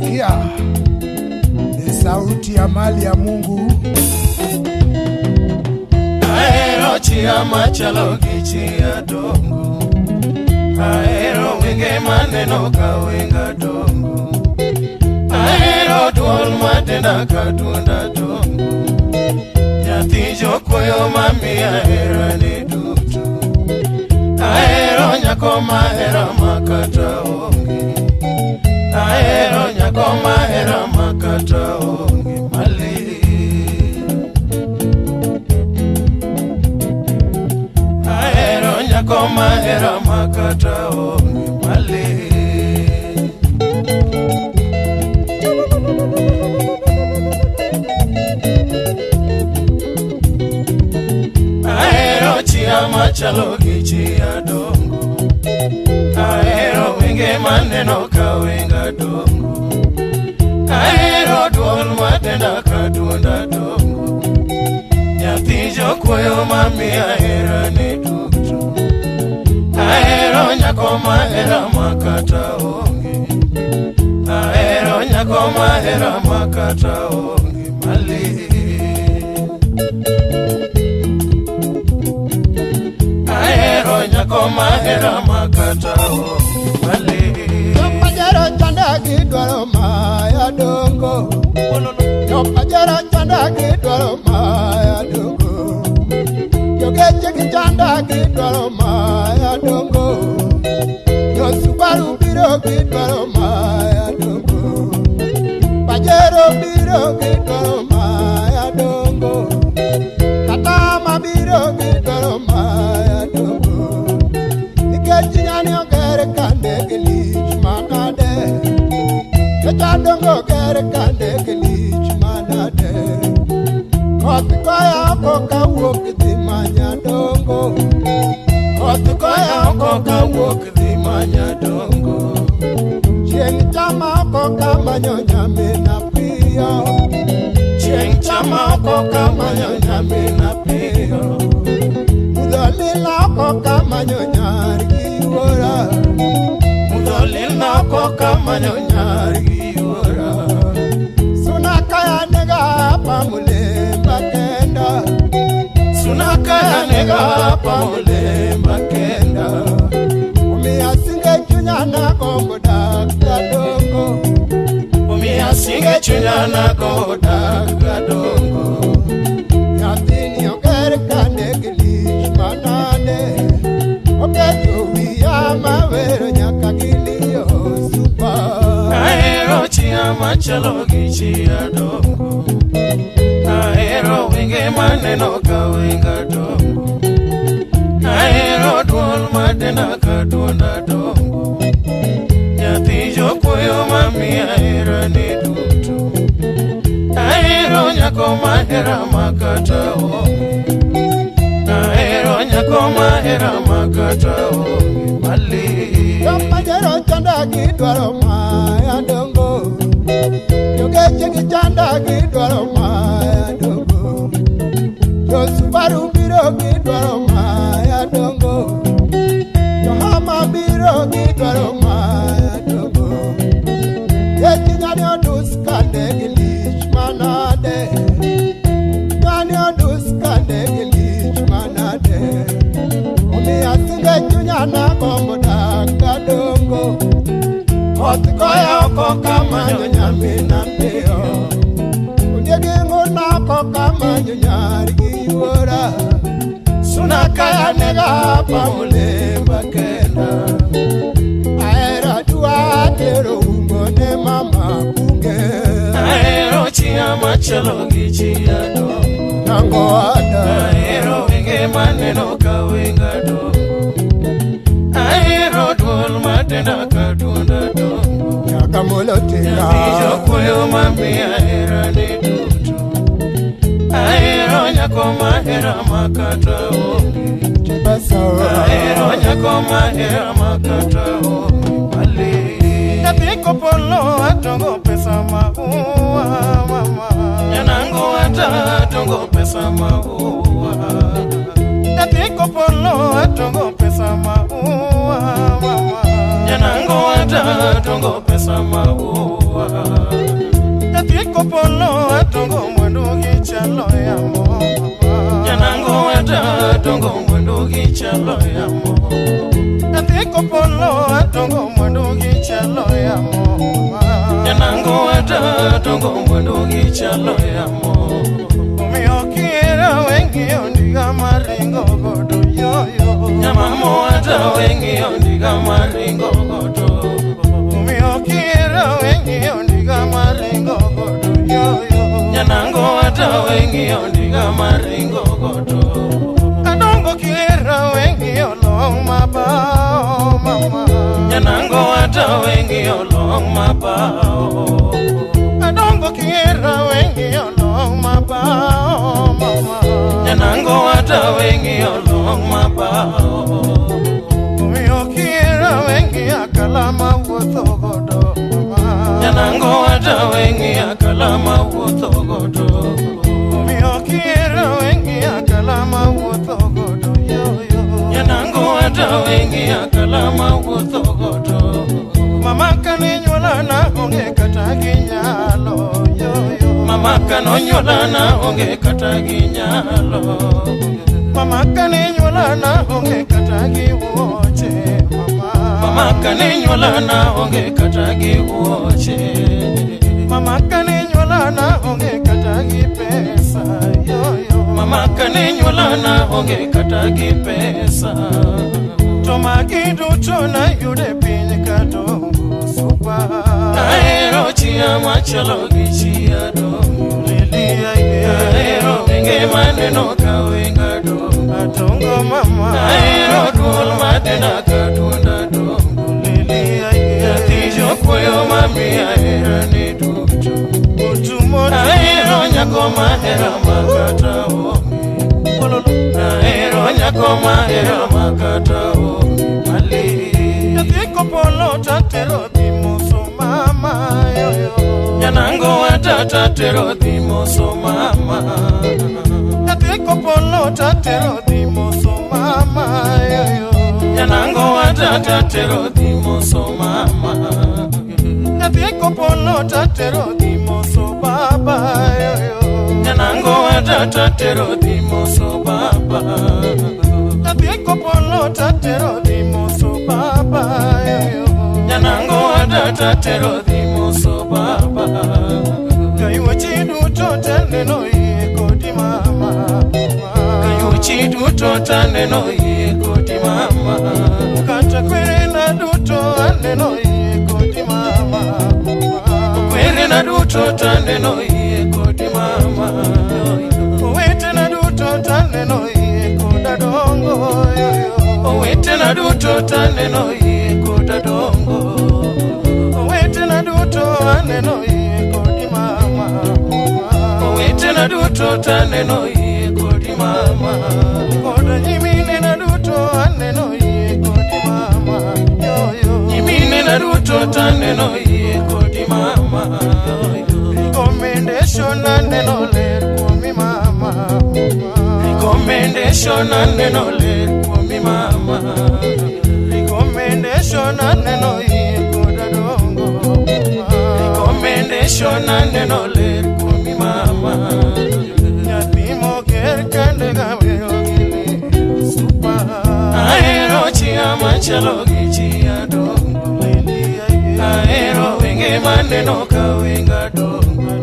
Sikia ni sauti ya mali ya Mungu. Ahero chia machalo gi chia dongo. Ahero wenge maneno ka wenga dongo. Ahero duol matenda ka duonda dongo. Nyathi jokuoyo mamiya herane duto. Ahero nyako mahera makata onge. Ahero nyako mahera makata onge mali. Ahero nyako mahera makata onge mali. Ahero chia machalo gi chia dongo. Ahero wenge maneno ka wenga dongo. Ahero duol matenda ka duonda dongo. Nyathi jokuoyo mamiya herane duto. Ahero nyako mahera makata onge. Ahero nyako mahera makata onge mali. Ahero nyako mahera makata onge mali. Jopajero chanda gidwaro maya dongo. Jopajero chanda gidwaro maya dongo. Jogeche gi chanda gidwaro maya dongo. Josubaru biro gidwaro maya dongo. Pajero biro gidwaro maya dongo. Katama biro gidwaro maya dongo. Nikech nyani ogere kande gi lich manade. Kecha dongo ogere kande gi lich manade. Koth koya oko kawuok dhi manya dongo. Koth koya oko kawuok dhi manya dongo. Chieng' chama oko kamanyo nyamina piyo. Chieng' chama oko kamanyo nyamina piyo. Mudho lilo oko kamanyo nyar gi yuora. Mudho lilo oko kamanyo nyar gi yuora. Suna kaya nega pamulemba kenda. Suna kaya nega pamulemba kenda. Omiya singe chunya na gombo dak gadongo. Omiya singe chunya na gombo dak gadongo. Nyathini oger kande gi lich manade. Oketo wiya mawero nyaka giliyo supa. Ahero chia machalo gi chia dongo. Ahero wenge maneno ka wenga dongo. Ahero duol matenda ka duonda dongo. Nyathi jokuoyo mamiya herane duto. Ahero nyako mahera makata onge. Ahero nyako mahera makata onge mali. Jopajero chanda gidwaro maya dongo. Jogeche gi chanda gidwaro maya dongo. Josubaru biro gidwaro maya dongo. Johama biro gidwaro maya dongo. Kechi nyani odus kande gi lich manade. Nyani odus kande gi lich manade. Omiya singe chunya na gombo dak gadongo. Koth koya oko kamanyo nyamina piyo. Ondiegi ng'una oko kamanyo nyar gi yuora. Suna kaya nega pamulemba kenda. Ahero adwa tero umbo ne mama bunge. Ahero chia machalo gi chia dongo. Nango ada. Ahero wenge maneno ka wenga dongo. Ahero duol matenda ka duonda dongo. Nyaka molo tinga. Nyathi jokuoyo mamiya herane duto. Ahero nyako mahera makata onge. Chipesa. Ahero nyako mahera makata onge mali. Nyathi kopolo atongo pesa maua mama. Nyanango ata atongo pesa maua. Nyathi kopolo atongo pesa maua mama. Nyanango ata atongo pesa maua. mwandu gi chalo yamo. Nyathi kopolo atongo mwandu gi chalo yamo. Nyanango wata atongo mwandu gi chalo yamo. Omiyo kiera weng'iyo ndiga maringo godo yoyo. Nyamamo wata weng'iyo ndiga maringo godo. Omiyo kiera weng'iyo ndiga maringo godo yoyo. Nyanango wata weng'iyo ndiga maringo godo. Adongo kiera weng'iyo long mabao mama. Nyanango wata weng'iyo long mabao. Adongo kiera weng'iyo long mabao mama. Nyanango wata weng'iyo long mabao. Omiyo kiera weng'iyo akala mawuotho godo mama. Nyanango wata weng'iyo akala mawuotho godo. Omiyo kiera weng'iyo akala mawuotho godo yoyo. Nyanango wata weng'iyo akala mawuotho godo. Mama kane nyuola na onge kata gi nyalo yoyo. Mama kane nyuola na onge kata gi nyalo. Mama kane nyuola na onge kata gi wuoche mama. Mama kane nyuola na onge kata gi wuoche. Mama kane nyuola na onge kata gi pesa yoyo. Mama kane nyuola na onge kata gi pesa. To magi duto nayude piny kadongo supa. Ahero chia machalo gi chia dongo. Ahero wenge maneno ka wenga dongo. Atongo mama. Ahero duol madenda ka duonda dongo. Nyathi jokuoyo mamiya herane duto. Ahero nyako mahera makata onge. Ahero nyako mahera makata onge. Mali. Nyathi kopolo tatero dhi moso mama yoyo. Nyanango wata tatero dhi moso mama. Nyathi kopolo tatero dhi moso mama yoyo. Nyanango wata tatero dhi moso mama. Nyathi kopolo tatero dhi moso baba yoyo. Nyanango wata tatero dhi moso baba. Nyathi kopolo tatero dhi moso baba yoyo. Nyanango wata tatero dhi moso baba. Kayuochi duto taneno yie kodi mama. Kayuochi duto taneno yie kodi mama. Kata kwerena duto aneno yie kodi mama. Kwerena duto taneno yie kodi mama. Owetena duto taneno yie koda dongo yoyo. Owetena duto taneno yie koda dongo. Owetena duto aneno yie kodi mama. Owetena duto taneno yie kodi mama. Koda nyiminena duto aneno yie kodi mama yoyo. Nyiminena duto taneno yie kodi mama. Recommendation aneno ler kuomi mama. Recommendation aneno ler kuomi mama. Recommendation aneno yie koda dongo. Recommendation aneno ler kuomi mama. Nyathi moger kende gawero gi ler supa. Ahero chia machalo gi chia dongo. Ahero wenge maneno ka wenga dongo.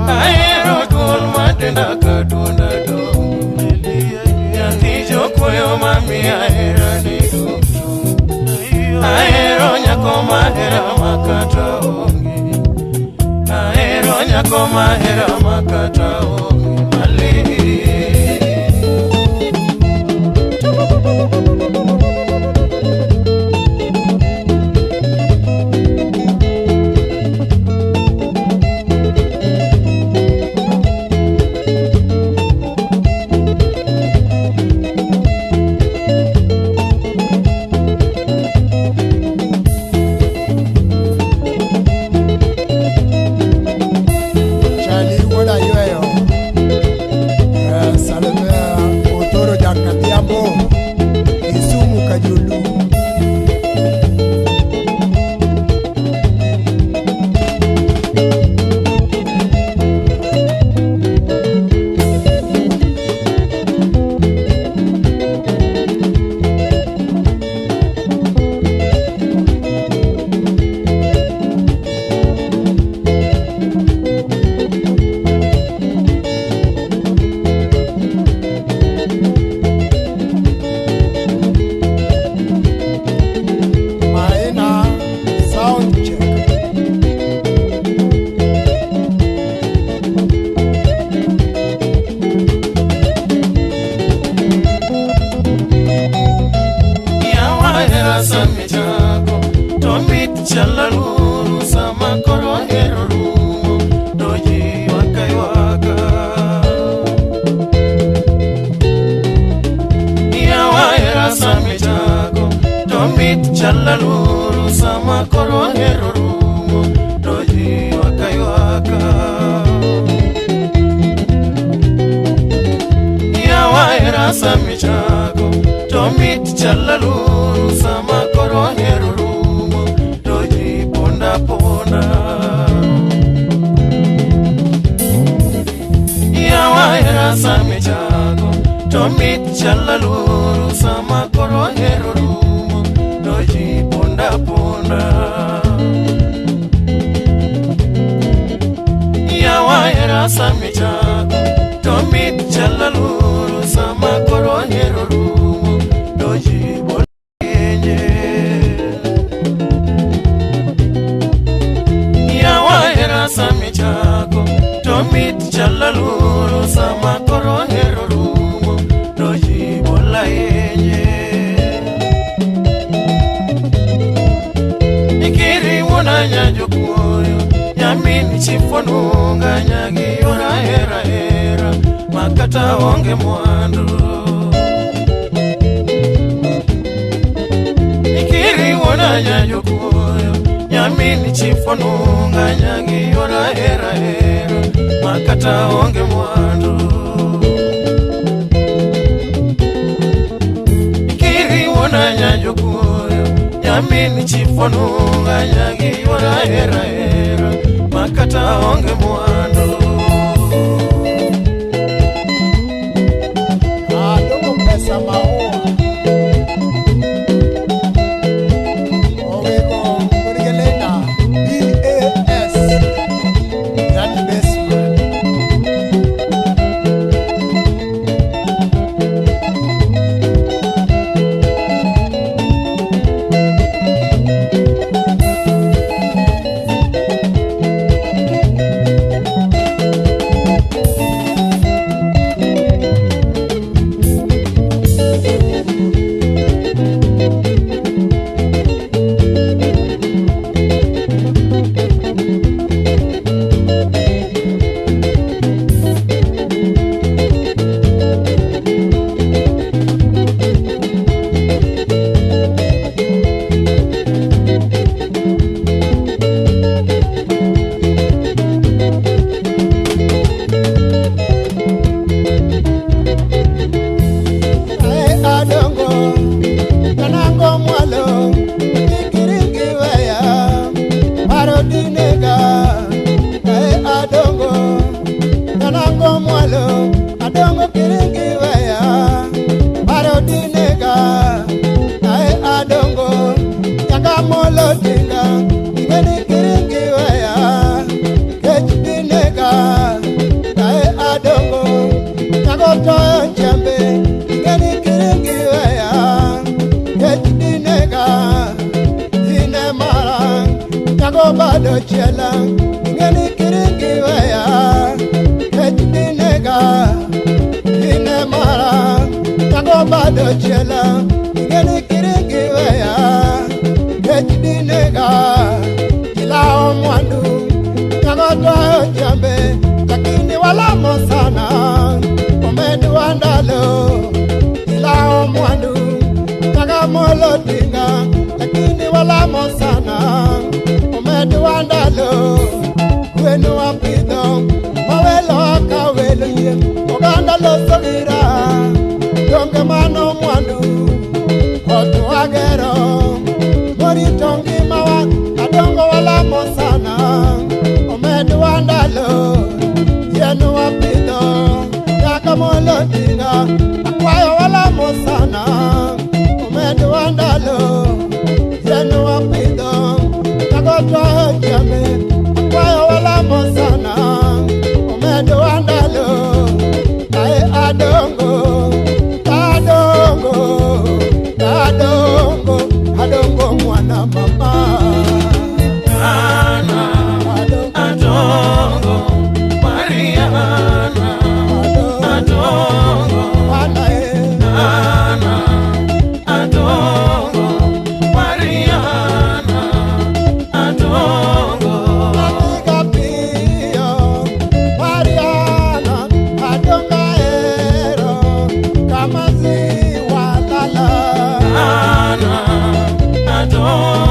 Ahero duol madenda ka duonda dongo. Nyathi jokuoyo mamiya herane duto. Ahero nyako mahera makata onge. Ahero nyako mahera makata onge. Mali. Charlie, what are you? samichako to mit chalaluru sama koro hero rumo to ji ywak aywaka. Yawa hera samichako to mit chalaluru sama koro hero rumo to ji ywak aywaka. Yawa hera samichako to mit chalaluru sama koro hero rumo to ji ponda ponda. Yawa hera samichako to mit chalaluru sama koro hero rumo to ji ponda ponda. Yawa hera samichako to mit chalaluru sama koro hero rumo to ji ponda. Yawa hera samichako to mit chalaluru sama koro hero rumo to ji bola yenye. Ikiri wuona nyajokuoyo nyamin chifonunga nyagi yora hera hera makata onge mwandu. Ikiri wuona nyajokuoyo nyamin chifonunga nyagi yora hera hera makata onge mwandu. Ikiri wuona nyajokuoyo nyamin chifonunga nyagi yora hera hera makata onge mwandu. Adongo pesa maua Owego Murigelena BAS yani Besman. Ae adongo kanango mwalo ikiringi weya paro dinega. Ae adongo kanango mwalo adongo kiringi weya paro dinega. Ae adongo nyaka molo dinga ingeni kiringi weya kech dinega. Ae adongo nyago toyo njembe ingeni kiringi weya kech dinega. Ine mara nyago bado chiela ingeni kiringi weya kech dinega. Ine mara nyago bado chiela ingeni kiringi weya kech dinega. Ilao mwandu nyago toyo njembe lakini walamo sana omedwa ndalo. Ilao mwandu nyaga molo tinga lakini walamo sana omedwa ndalo. Gweno wapidho mawelo akawelo yie oganda loso gira donge mano mwandu ot wagero morito ngimawa adongo walamo sana omedwa ndalo. Yien wapidho nyaka molo tinga akwayo walamo sana omedwa ndalo. Yien wapidho nyago toyo njembe akwayo walamo sana omedwa ndalo. Ae adongo adongo adongo adongo mwana mama Ana adongo adongo Mariana adongo adongo To